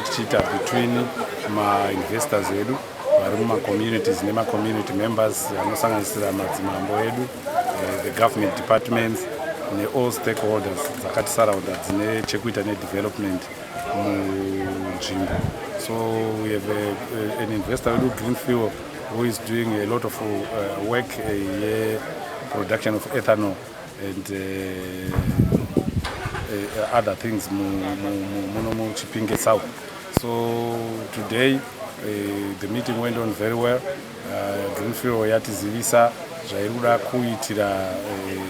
tichiita between mainvestors edu vari mumacommunities nemacommunity members anosanganisira madzimambo edu, the government departments neall stakeholders dzakatisaraunda dzine chekuita nedevelopment munzvimbo. So we have an investor wedu, Greenfuel, who is doing a lot of work yeproduction of ethanol and other things muno muChipinge South. So today the meeting went on very well. Greenfuel yatizivisa zvairi kuda kuitira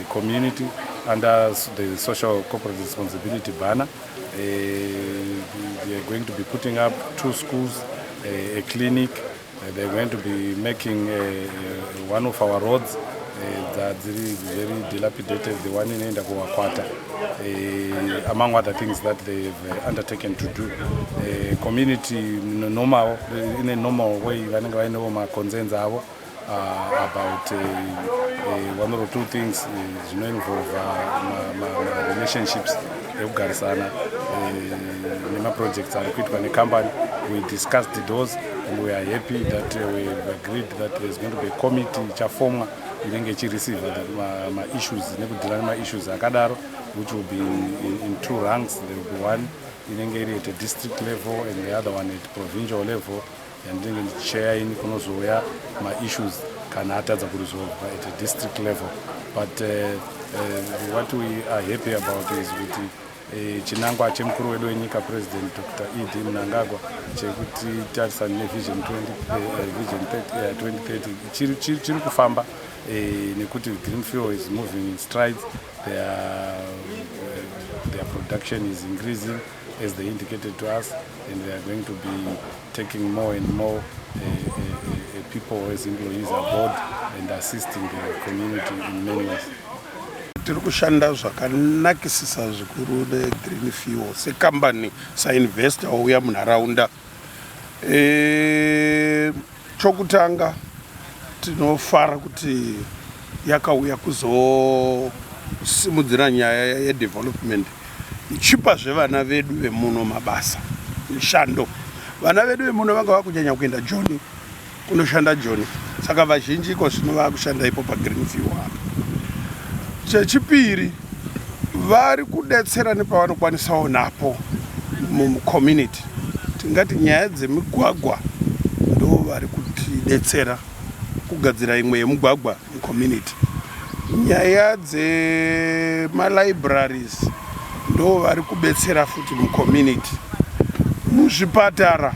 community under the social corporate responsibility banner. They are going to be putting up two schools, a clinic. They're going to be making one of our roads dziri very dilapidated, the one inoenda kuWakwata, among other things that they've undertaken to do. Community normal, in a normal way, vanenge vainewo maconcerns avo about one or two things zvinoinvolve ma-relationships ekugarisana nemaprojects ari kuitwa necompany. We discussed those and we are happy that we have agreed that there's going to be a committee ichafomwa inenge ichireceive maissues nekudeala nemaissues akadaro, which will be in two ranks. There will be one inenge iri at a district level and the other one at provincial level yandinenge ndichichair ini, kunozouya maissues kana atadza kuresolva at a district level. But what we are happy about is kuti chinangwa chemukuru wedu wenyika, President Dr ED Mnangagwa, chekuti tarisana neVision 20, Vision 2030 chiri kufamba nekuti Green Fuel is moving in strides. Their production is increasing as they indicated to us, and they are going to be taking more and more people as employees aboard and assisting the community in many ways. Tiri kushanda zvakanakisisa zvikuru neGreen Fuel sekambani, sainvestor wauya munharaunda. Chokutanga tinofara kuti yakauya kuzosimudzira nyaya yedevelopment, ichipazve vana vedu vemuno mabasa, mishando. Vana vedu vemuno vanga vakunyanya kuenda Joni kunoshanda Joni, saka vazhinji iko zvino vakushanda ipo paGreen Fuel apa. Chechipiri, vari kudetsera nepavanokwanisawo napo mucommunity. Tingati nyaya dzemigwagwa, ndo vari kutidetsera kugadzira imwe yemugwagwa mucommunity. Nyaya dzemalibraries, ndo vari kubetsera futi mucommunity. Muzvipatara,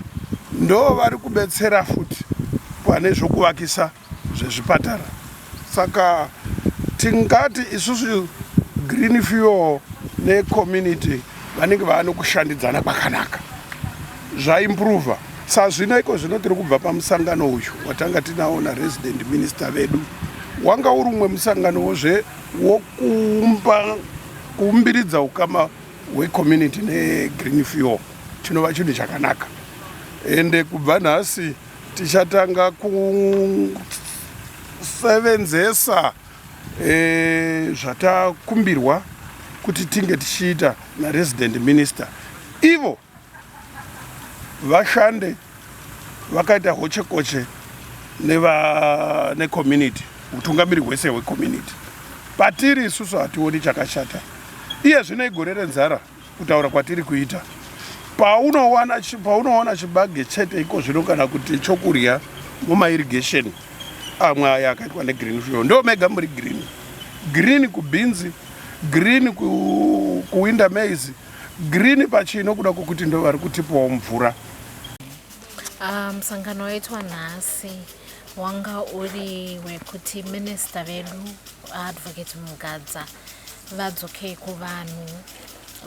ndo vari kubetsera futi pane zvokuvakisa zvezvipatara. Saka tingati isusu Green Fuel necommunity vanenge vaane kushandidzana kwakanaka, zvaimprova. Sazvino iko zvino tiri kubva pamusangano uyu watanga tinawo naresident minister vedu. Wanga uri umwe musanganowozve wokuumba, kuumbiridza ukama hwecommunity neGreen Fuel, chinova chinhu chakanaka. Ende kubva nhasi tichatanga kusevenzesa zvatakumbirwa kuti tinge tichiita naresident minister. Ivo vashande vakaita hochekoche necommunity, utungamiri hwese hwecommunity. Patiri isusu hationi chakashata. Iye zvino igore renzara kutaura kwatiri kuita. Paunoona chibage chete iko zvino kana kuti chokurya mumairrigation amwe aya akaitwa neGreen Fuel, ndo mega muri green, green kubhinzi, green kuwinter maize, green pachino, kuda kwokuti ndo vari kutipawo mvura. Musangano waitwa nhasi wanga uri wekuti minista vedu, Advocate Mugadza, vadzoke kuvanhu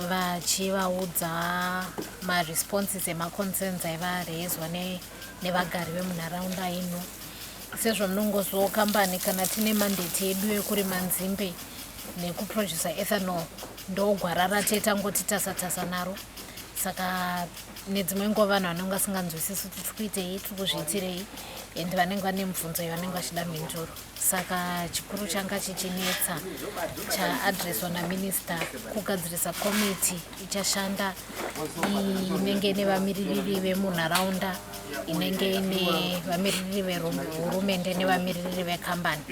vachivaudza maresponses emaconcerns aiva arezwa nevagari vemunharaunda ino. Sezvo munongozivawo, kambani kana tine mandate yedu yekurima nzimbe nekuprodusa ethanol, ndogwara rate tangoti tasa tasa naro. Saka nedzimwe nguva vanhu vanenge vasinganzwisisi kuti tiri kuitei, tiri kuzviitirei, and vanenge vane mibvunzo yavanenge vachida mhinduro. Saka chikuru changa chichinetsa chaadreswa naminista kugadzirisa komiti ichashanda inenge ine vamiririri vemunharaunda, inenge ine vamiririri vehurumende nevamiririri vekambani,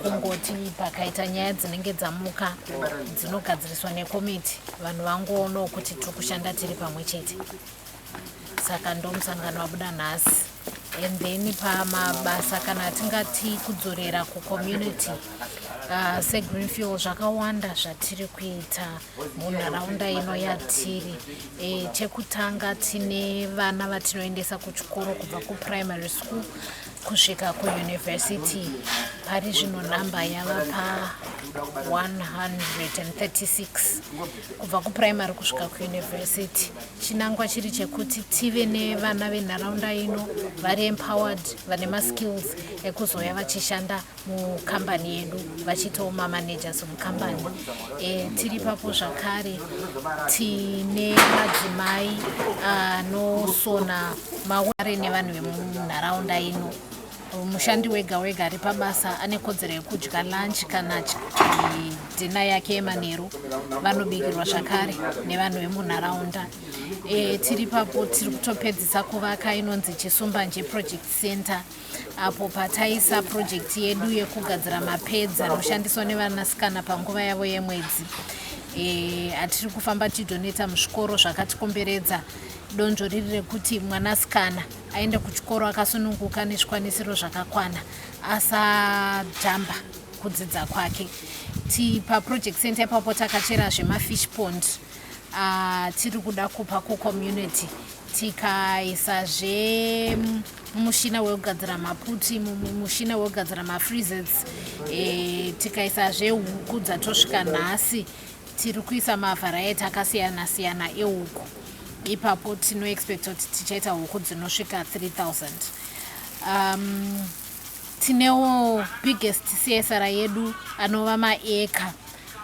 kungoti pakaita nyaya dzinenge dzamuka dzinogadziriswa nekomiti, vanhu vangoonawo kuti tiri kushanda tiri pamwe chete. Saka ndo musangano wabuda nhasi. And then pamabasa, kana tingati kudzorera kucommunity, seGreen Fuel zvakawanda zvatiri kuita munharaunda ino yatiri. Chekutanga, tine vana vatinoendesa kuchikoro kubva kuprimary school kusvika kuuniversity. Pari zvino nhamba yava pa136 kubva kuprimary kusvika kuuniversity. Chinangwa chiri chekuti tive nevana venharaunda ino vari empowered, vane maskills ekuzouya vachishanda mukambani yedu, vachiitawo mamanagers mukambani. Tiri papo zvakare tine madzimai anosona maware nevanhu vemunharaunda ino. Mushandi wega wega ari pabasa ane kodzero yekudya lunch kana dinner yake yemanheru. Vanobikirwa zvakare nevanhu vemunharaunda. Tiri papo tiri kutopedzisa kuvaka inonzi Chisumbanje Project Center, apo pataisa project yedu yekugadzira mapads anoshandiswa nevanasikana panguva yavo yemwedzi, atiri kufamba tidonata muzvikoro zvakatikomberedza. Donzvo riri rekuti mwanasikana aende kuchikoro akasununguka nezvikwanisiro zvakakwana, asajamba kudzidza kwake. Paproject center ipapo takachera zvemafish pond, tiri kuda kupa kucommunity, tikaisazve mushina wekugadzira maputi, mushina wekugadzira mafreezits, tikaisazve huku dzatosvika nhasi. Tiri kuisa mavariety akasiyana siyana ehuku ipapo. Tinoexpecta kuti tichaita huku dzinosvika 3000. Tinewo biggest CSR yedu anova maeka.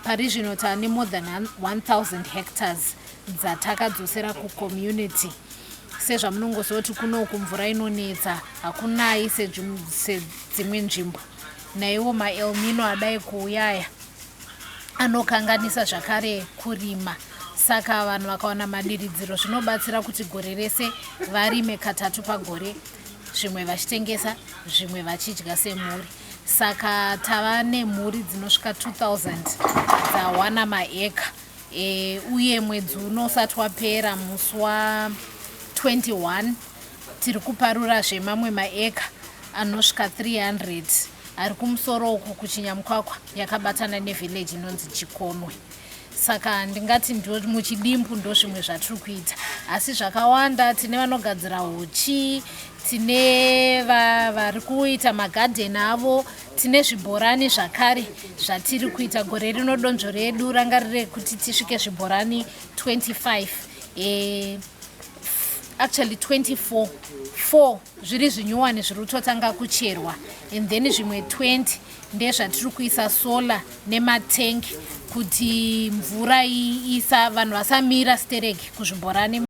Pari zvino taane more than 1000 hectares dzatakadzosera kucommunity. Sezvamunongoziva kuti kunoku mvura inonetsa, hakunai sedzimwe nzvimbo. Naiwo maEl Nino adai kuuyaya anokanganisa zvakare kurima. Saka vanhu vakawana madiridziro zvinobatsira kuti gore rese varime katatu pagore, zvimwe vachitengesa, zvimwe vachidya semhuri. Saka tava nemhuri dzinosvika 2000 dzawana maeka. Uye mwedzi uno usati wapera, musi wa21, tiri kuparurazve mamwe maeka anosvika 300 ari kumusoro uku kuChinyamukwakwa, yakabatana nevillage inonzi Chikonwe. Saka ndingati ndo muchidimbu ndo zvimwe zvatiri kuita, asi zvakawanda. Tine vanogadzira uchi, tine vari kuita magadheni avo, tine zvibhorani zvakare zvatiri kuita. Gore rino donzvo redu ranga riri kuti tisvike zvibhorani 25, actually 24, 4 zviri zvinyuwani zviri kutotanga kucherwa, and then zvimwe 20 ndezvatiri kuisa solar nematengi kuti mvura isa vanhu vasamira stereki kuzvibhorani.